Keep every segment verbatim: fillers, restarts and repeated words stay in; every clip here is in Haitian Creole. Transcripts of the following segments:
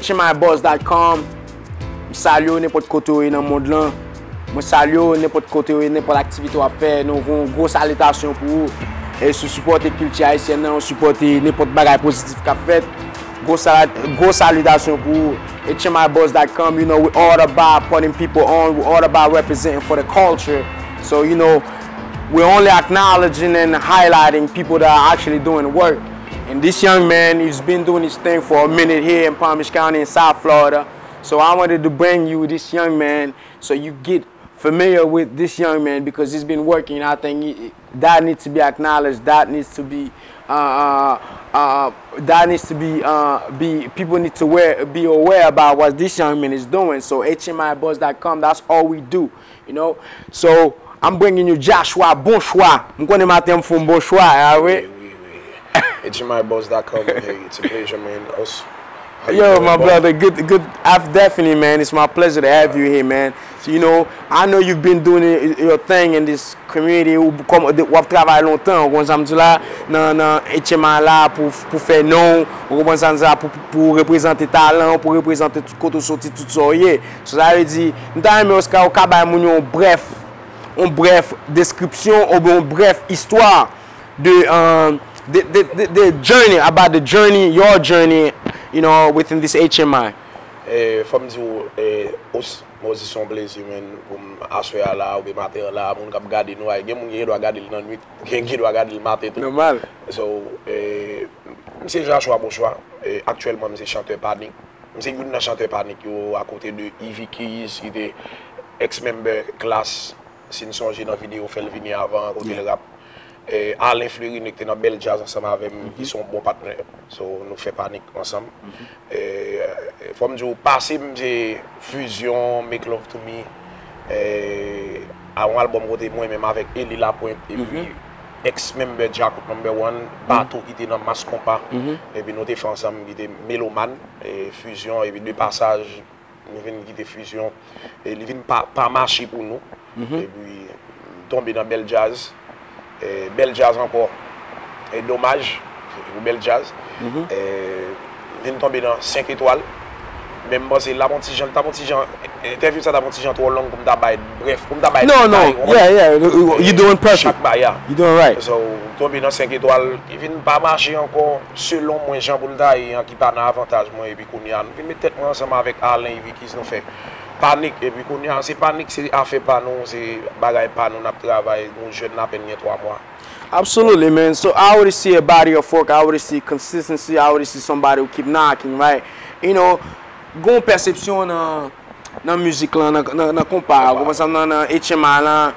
H M I Buzz dot com. M salye w nenpòt kote w ye nan mond lan. Mwen salye w nenpòt kote w ye, nenpòt aktivite w ap fè. Nou voye yon gwo salitasyon pou ou. E si w sipòte kilti ayisyèn nan, w sipòte nenpòt bagay pozitif k ap fèt. Gwo sal-, gwo salitasyon pou ou. H M I Buzz dot com, you know, we all about putting people on, we all about representing for the culture. So, you know, we're only acknowledging and highlighting people that are actually doing the work. And this young man, he's been doing his thing for a minute here in Palm Beach County in South Florida. So I wanted to bring you this young man so you get familiar with this young man because he's been working. I think he, that needs to be acknowledged. That needs to be uh, uh, uh, that needs to be uh, be people need to aware, be aware about what this young man is doing. So H M I Buzz dot com, that's all we do, you know. So I'm bringing you Joshua Bonchwa. M konnen maten m fè yon bon chwa, ah wi. Wi, wi, wi. H M I Buzz dot com, hey, it's a pleasure, man. Us, how you Yo, doing, my bro? Brother, good, good. I've definitely, man. It's my pleasure to have you here, man. So, you know, I know you've been doing it, your thing in this community. Ou kòm w ap travay lontan, ou konn sa m di la, nan, nan H M I la pou, pou fè non, ou konprann sa m di la, pou, pou reprezante talan, pou reprezante tout kote w soti, tout sa w ye. So, sa vle di, m ta renmen Oscar, ou ka bay moun yo yon brèf, yon brèf deskripsyon oubyen yon brèf istwa de, um, the, the, the, the journey, about the journey, your journey, you know, within this H M I. Eh, fò m di w, eh, os-, Mozis, se yon plezi, man, pou m aswè a la, oubyen maten an la, moun k ap gade nou a, gen moun ki gen dwa gade l nan nwit, gen ki dwa gade l maten tou. Nòmal. So, eh, m se Joshua Bonchwa, eh, aktyèlman m se chantè Panik. M se youn nan chantè Panik yo, akote de Ivy Keys, ki te ex-member Klass, si n sonje nan videyo Fè l vini avan an, kote l rap. Eh, Alain Fleurine ki te nan Bèl Djaz ansanm avè m, ki se yon bon patnè. So, nou fè Panik ansanm. Eh, fò m di w, pase m se Fusion, Make Love to Me, eh, a yon albòm kote mwen menm avèk Eli Lapointe, epi ex-member Djakout Number One, Bato ki te nan Mass Konpa, epi nou te fè ansanm, ki te Melomane, eh, Fusion, epi de pasaj, nou vin kite Fusion. E li vin pa, pa mache pou nou. Epi, m tonbe nan Bèl Djaz. E, Bèl Djaz ankò. E, domaj pou Bèl Djaz. E, vin tonbe nan Senk Etwal. Men m panse l ap yon ti jan, l t ap yon ti jan, entèvyou sa t ap yon ti jan twò long pou m ta bay brèf, pou m ta bay detay, ou konprann? Yeah, yeah, you doing perfect. Chak bagay. You doing right. So, m tonbe nan Senk Etwal, li vin pa mache ankò, selon mwen, jan pou l ta ye an, ki pa nan avantaj mwen, epi kounye a, nou vin met tèt mwen ansanm avèk Alain Ivikis, nou fè Panik, epi kounye a, se Panik, se afè pa nou, se bagay pa nou, n ap travay, nou jèn, n apèn gen twa mwa. Absolutely, man. So I already see a body of work. I already see consistency. I already see somebody who keep knocking, right? You know, gon pèsepsyon nan, nan mizik lan, nan, nan, nan konpa, ou konprann sa, nan, nan H M I lan.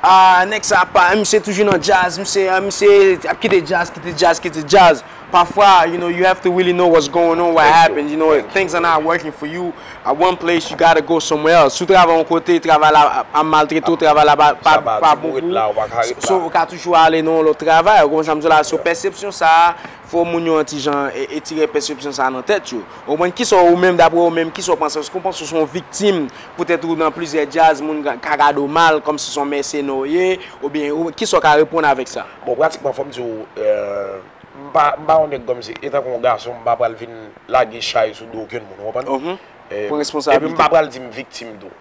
Ah, nèg sa pa, misye toujou nan djaz, misye, ah, misye ap kite djaz, kite djaz, kite djaz. Pafwa, you know, you have to really know what's going on, what happened. You know, if things are not working for you at one place, you gotta go somewhere else. Si w travay yon kote, travay la ap, ap maltrete w, travay la pa, pa, pa bon pou ou. So, ou ka toujou ale nan yon lòt travay, ou konprann sa m di w la. So, pèsepsyon sa a, fò moun yo yon ti jan e, etire pèsepsyon sa a nan tèt yo. Ou konprann kisa w menm, dapre w menm, kisa w panse? Èske w panse w se yon viktim poutèt ou nan plizyè djaz, moun ka, ka gade w mal, kòmsi se yon mèsenè w ye, oubyen ou, kisa w ka reponn avèk sa? Bon, pratikman, fò m di w, euh, m pa, m pa yon nèg kòmsi, etanke yon gason, m pa pral vin lage chay sou do okenn moun, ou konprann? Pran responsablite. Epi m pa pral di m viktim tou.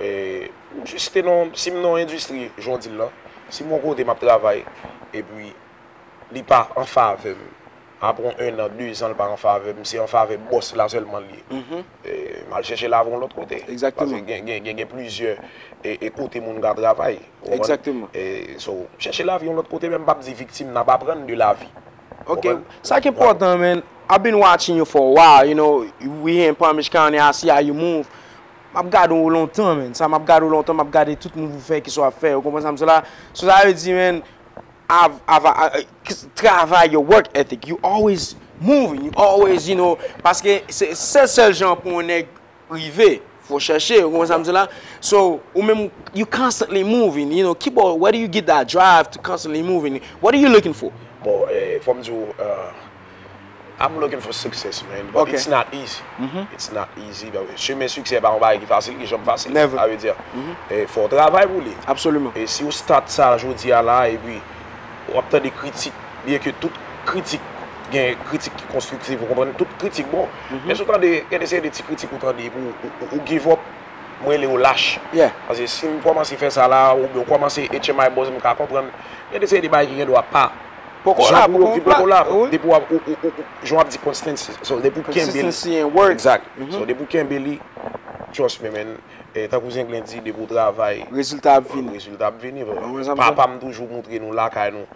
Eh, m jis te nan, si m nan yon endistri, jan w di l lan, si m yon kote m ap travay, epi li pa an favè m, apre yon ennan, dezan, li pa an favè m, se an favè bòs la sèlman l ye. Eh, m al chèche lavi yon lòt kote. Egzakteman. Paske gen, gen, gen, gen plizyè, e, e kote moun ka travay. Ou konprann? Egzakteman. E, so, chèche lavi yon lòt kote, men m p ap di viktim, n ap aprann de lavi. Ok, sa ki enpòtan, man. I've been watching you for a while, you know, we here in Palm Beach County, I see how you move. M ap gade w lontan, man. Sa, m ap gade w lontan, m ap gade tout move ou fè, kisa w ap fè, ou konprann sa m di la? So, sa vle di, man, I've, I've, I, I, travay, your work ethic, you always moving, you always, you know, paske se sèl, sèl jan pou yon nèg rive, fò chèche, ou konprann sa m di la? So, ou menm, you constantly moving, you know, keep on, where do you get that drive to constantly moving? What are you looking for? Bon, eh, fò m di w, uh, I'm looking for success, man, but it's not easy. It's not easy. Chemen siksè pa yon bagay ki fasil, ki janm fasil. Sa vle di, eh, fò w travay pou li. Absolument. E si w start sa jodi a la, epi w ap tande kritik, byenke tout kritik gen kritik ki konstriktif, ou konprann? Tout kritik bon. Men si w tande, gen de seri de ti kritik ou tande, epi w, w, w, w give up, mwen rele yo lach. Paske si m kòmanse fè sa la, oubyen w kòmanse H M I Buzz, m ka konprann. Gen de seri de bagay ki gen dwa pa. Poko la, poko la. Depi w ap, ou, ou, ou, ou, jan w ap di consistency. So, depi w kenbe li. Consistency and work. Exact. So, depi w kenbe li, trust me, man. E, tankou Zenglen di, depi w travay, rezilta ap vini. Rezilta ap vini, vre. Papa m toujou montre nou lakay nou,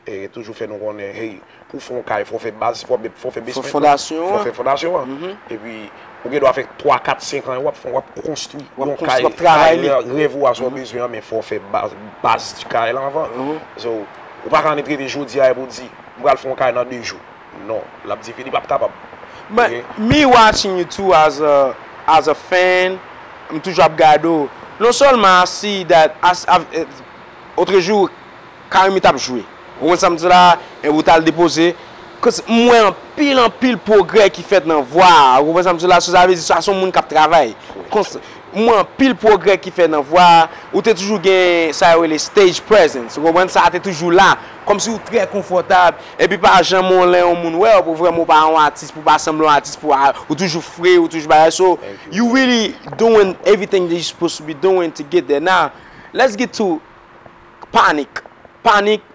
e, toujou fè nou konnen, hey, pou w fè yon kay, fò w fè baz, fò w fè basement. Fondasyon an. Fò w fè fondasyon an. Epi, ou gen dwa fè twa, kat, senk an, w ap fè, w ap konstwi yon kay, w ap travay li. Rèv ou a sa w bezwen an, men fò w fè baz, baz kay la anvan. So, ou pa ka annik rete jodi a epi w di, m pral fè yon kay nan de jou. Non, l ap dife, li p ap kapab. But me watching you too as a, as a fan, m toujou ap gade w. Non sèlman I see that, I, I, otrejou, Carimi t ap jwe. Ou konprann sa m di la? Epi w t al depoze. 'Cause m wè anpil, anpil pwogrè ki fèt nan vwa a. Ou konprann sa m di la? So, sa vle di sa se yon moun k ap travay. Konsa, m wè anpil pwogrè ki fèt nan vwa a. Ou te toujou gen sa yo rele stage presence. Ou konprann? Sa a te toujou la. Kòmsi ou trè konfòtab. Epi pa janm yon lè yon moun wè w pou vrèman ou pa yon atis, pou pa sanble yon atis, pou a, ou toujou fre, ou toujou bagay. So, you really doing everything that you supposed to be doing to get there. Now, let's get to Panic. Panic,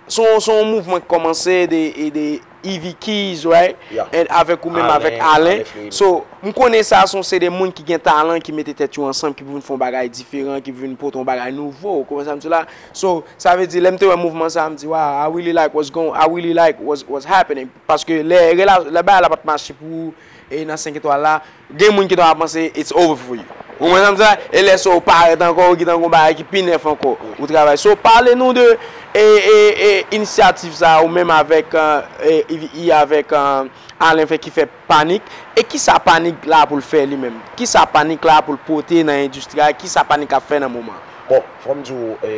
se yon, se yon mouvman ki kòmanse de, de Ivy Keys, right? And avèk ou menm, avèk Alen. So, m konnen sa, se yon seri de moun ki gen talan, ki mete tèt yo ansanm, ki vin fè yon bagay diferan, ki vin pote yon bagay nouvo. Ou konprann sa m di la? So, sa vle di, lè m te wè mouvman sa, m di, wow, I really like what's going, I really like what's, what's happening. Paske lè, lè bagay la pa t mache pou ou, e nan senk etwal la, gen moun ki ta panse it's over for you. Ou konprann sa m di la? E lè sa w parèt ankò, ou gentan gon bagay ki pi nèf ankò. Ou travay. So, pale nou de, e, e, e, inisyativ sa a, ou menm avèk, e, e, Ivy E avèk, e, Alen fè ki fè Panic. E kisa Panic la pou l fè li menm? Kisa Panic la pou l pote nan endistri a? Kisa Panic ap fè nan moman? Bon, fò m di w, e,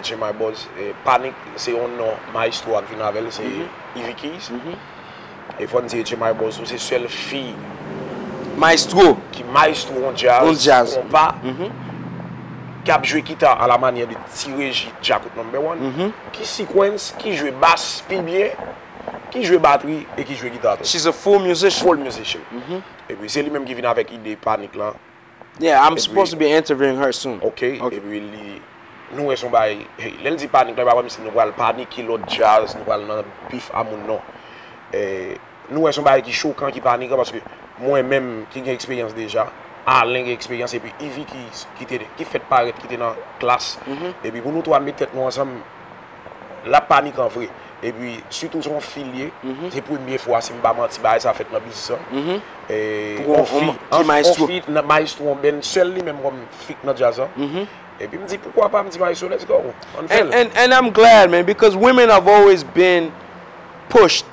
H M I Buzz, e, Panic se yon non maestro a k vin avè l, se Ivy Keys. E fò n di H M I Buzz tou, se sèl fi maestro ki maestro yon djaz, yon djaz konpa, ki ap jwe gita a la manyè de Ti Reji, Djakout number one, ki sequence, ki jwe bas pi byen, ki jwe batri e ki jwe gita tou. She's a full musician. Full musician. Epi se li menm ki vin avèk ide Panic lan. Yeah, I'm supposed to be interviewing her soon. Ok, epi li, nou wè se yon bagay, hey, lè l di Panic la, e pa kòmsi nou pral panike lòt djaz, nou pral nan bif a moun, non. E, nou wè se yon bagay ki chokan, ki panikan, paske mwen menm ki gen eksperyans deja, Alen gen eksperyans, epi Ivy ki, ki te, ki fèt parèt, ki te nan Klass, epi pou nou twa met tèt nou ansanm, l ap panikan vre. Epi, sitou se yon fi l ye, se premye fwa, si m pa manti, bagay sa fèt nan biznis lan. E, yon fi, yon fi nan maestro, yon band, sèl li menm kòm fi k nan djaz lan. Epi m di, poukwa pa, m di, maestro, let's go, ann fè l. And, and, and I'm glad, man, because women have always been pushed,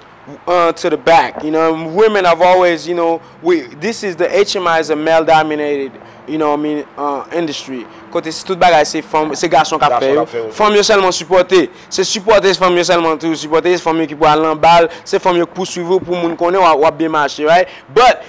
uh, to the back. You know, women have always, you know, we, this is the H M I is a male dominated, you know what I mean, uh, industry. Kote se tout bagay se fanm, se gason k ap fè yo. Fanm yo sèlman sipòte. Se sipòte fanm yo sèlman tou sipòte. Se fanm yo ki pral nan bal, se fanm yo k pouswiv ou pou moun konnen w ap, w ap byen mache, right? But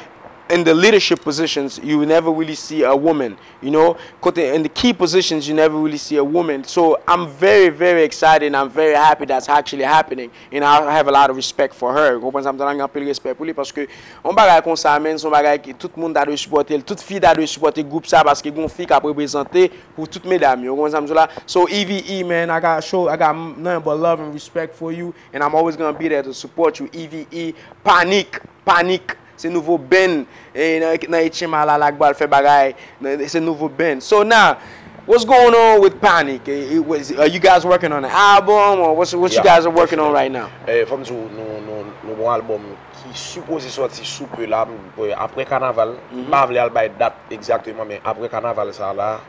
in the leadership positions, you never really see a woman. You know, kote in the key positions, you never really see a woman. So I'm very, very excited and I'm very happy that's actually happening. And I have a lot of respect for her. Ou konprann sa m di la, m gen anpil respè pou li paske yon bagay konsa, man, se yon bagay ki tout moun ta dwe sipòte l. Tout fi ta dwe sipòte gwoup sa paske gon fi k ap reprezante pou tout medam yo. Ou konprann sa m di la? So, Ivy E, man, I got show, I got nothing but love and respect for you. And I'm always gonna be there to support you, Ivy E. Panic, Panic. Se nouvo band, e, nan, nan H M I la, la k pral fè bagay, nan, se nouvo band. So now, what's going on with Panic? Eh, eh, was, are you guys working on an album, or what's, what you guys are working on right now? Eh, fò m di w, nou, nou, nou gon albòm ki sipoze sòti sou pe la, m, apre kanaval. M pa vle al bay dat egzakteman, men apre kanaval sa la,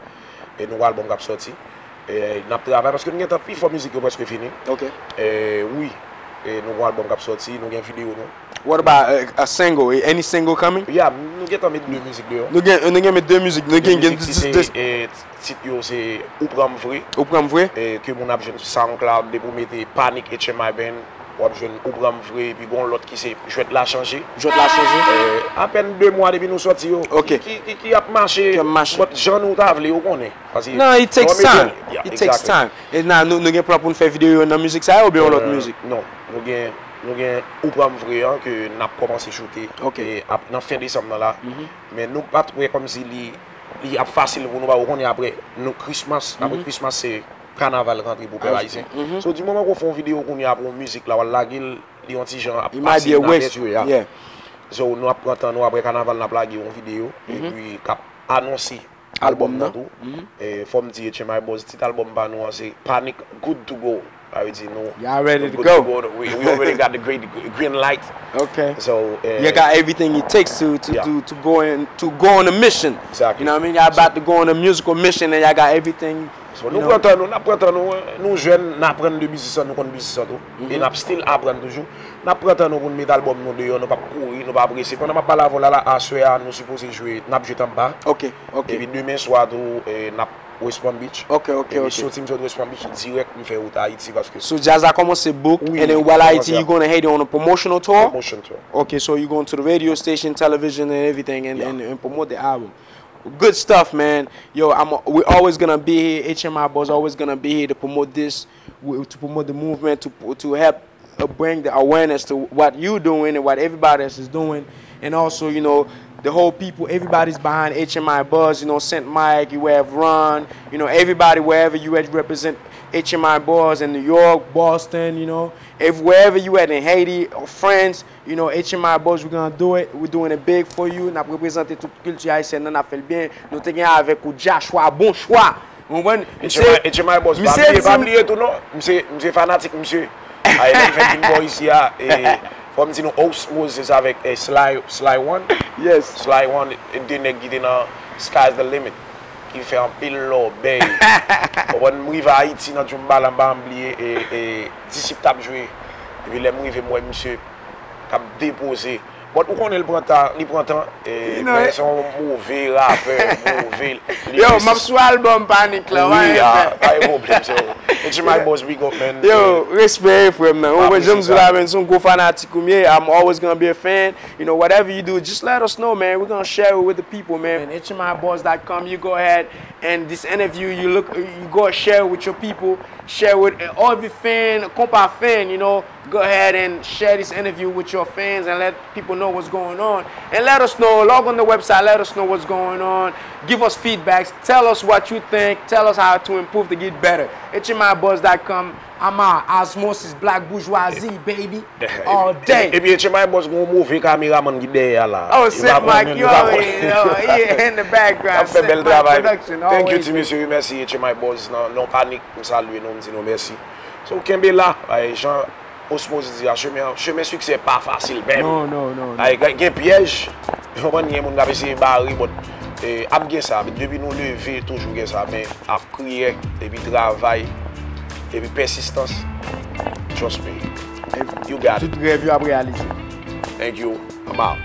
e nou gon albòm k ap sòti. E n ap travay, paske nou gentan pifò mizik yo prèske fini. Ok. E wi. E nou gon albòm k ap sòti, nou gen videyo nou. What about a, a single? Any single coming? Yeah, nou gentan met de mizik deyò. Nou gen, nou gen met de mizik. Nou gen, gen mizik ki se, e, tit yo se Ou Pran M Vre. Ou Pran M Vre. E ke moun ap jwenn sou SoundCloud, depi w mete Panic H M I Band, w ap jwenn Ou Pran M Vre, epi gon lòt ki se Jwèt La Chanje. Jwèt La Chanje. E, apèn de mwa depi nou sòti yo. Ok. Ki, ki, ki, ki ap mache, ki ap mache, but jan nou ta vle, ou konnen. Paske non, it takes time. It takes time. E nan, nou, nou gen plan pou n fè videyo nan mizik sa yo oubyen yon lòt mizik? Non, nou gen Nou gen Ou Pran M Vre an ke n ap kòmanse choute, e, ap, nan fen desanm nan la. Men nou pa t wè kòmsi li, li ap fasil pou nou, paske ou konnen apre nou Christmas, apre Christmas se kanaval rantre pou pèp ayisyen. So, di moman ke w fè yon videyo kounye a pou yon mizik la, w al lage l, li yon ti jan ap pase nan tèt yo, ya. So, nou ap pran tan nou, apre kanaval n ap lage yon videyo, epi k ap anonse albòm nan tou. E, fò m di H M I Boss, tit albòm pa nou an se Panic Good to Go. Sa vle di nou, Y'all ready to good go. To go. We, we already got the great green light. Okay. So, eh, You got everything it takes to to Yeah. to, to go in to go on a mission. Exactly. You know what I mean? Y'all about to go on a musical mission and y'all got everything. So, nou pran tan nou, n ap pran tan nou, nou jèn, n aprann de biznis lan, nou konn biznis lan tou. E n ap still aprann toujou. N ap pran tan nou pou n met albòm nou deyò, nou p ap kouri, nou p ap prese. Pandan m ap pale avè w la, la, aswè a, nou sipoze jwe, n ap jwe Tampa. Okay, okay. Epi demen swa tou, eh, n ap West Palm Beach. Okay, okay, Epi okay. soti m sot West Palm Beach, dirèk m fè wout Ayiti paske So jazz a kòmanse book, Oui, and then while Haiti, kòmanse you going to Haiti on a promotional tour? Promotion tour. Okay, so you going to the radio station, television, and everything, and, Yeah. and, and promote the album. Good stuff, man. Yo, I'm we're always gonna be here. H M I Boss always gonna be here to promote this, w- to promote the movement, to to help uh, bring the awareness to what you doing and what everybody else is doing, and also you know the whole people. Everybody's behind H M I Boss. You know, Saint Mike. You have Ron. You know, everybody wherever you at, you represent H M I Boss in New York, Boston. You know, if wherever you at in Haiti or France, you know, H M I Boss, we're gonna do it. We're doing it big for you. N ap reprezante tout kilti ayisyèn nan, n ap fè l byen. Nou te gen avèk ou Joshua, bon chwa. Ou konprann? H M I, H M I Boss, pa misye bliye, pa di- bliye tou non. Misye, misye fanatik misye. Ay, lè m fè vin bò isi a, e, fò m di nou Osmosis avèk, e, Sly, Sly One. Yes. Sly One, de nèg ki te nan Sky's the Limit, ki fè anpil lòbèy. Ou konprann, m rive Ayiti nan Djoumbala, m pa janm bliye, e, e, Disip t ap jwe. Epi lè m rive, m wè misye k ap depoze. But ou konnen l pran tan, li pran tan, e, You know men it. Se yon move rapè, move. Yo, m ap sou album Panic la. Wi, Why ah, FM? Pa gen pwoblèm, so. H M I Boss, big up, man. Yo, respè frè m nan. Mwen Mwen apresye menm, sa. La, menm si w gwo fanatik ou m ye, I'm always gonna be a fan. You know, whatever you do, just let us know, man. We're gonna share it with the people, man. And H M I Boss dot com, you go ahead and this interview, you look, you go share it with your people, share with uh, all the fan, Konpa fan, you know. Go ahead and share this interview with your fans and let people know what's going on. And let us know, log on the website, let us know what's going on. Give us feedbacks, tell us what you think, tell us how to improve to get better. H M I Boss dot com, I'm out. Osmosis, Black Bourgeoisie, baby, all day. Epi H M I Boss gen yon move kameraman ki dèyè a la. Oh, Li Saint pa pran Mike, men, you li pa already pran- know. Yeah, in the background. Ap fè bèl Saint Mike travay. Production, Thank you, always. Ti Mesye, mèsi H M I Boss nan non Panic, m salye nou, m di nou mèsi. So, kenbe la, bay Jan Osmosis di a, chemen, chemen siksè pa fasil, menm. No, no, no, no. Ay, gen, gen pyèj, ou konprann, gen moun k ap eseye bare, but, eh, ap gen sa, depi nou leve, toujou gen sa, men ap priyè, epi travay, epi pèsistans, trust me, you got it. Tout rèv yo ap reyalize. Thank you, I'm out.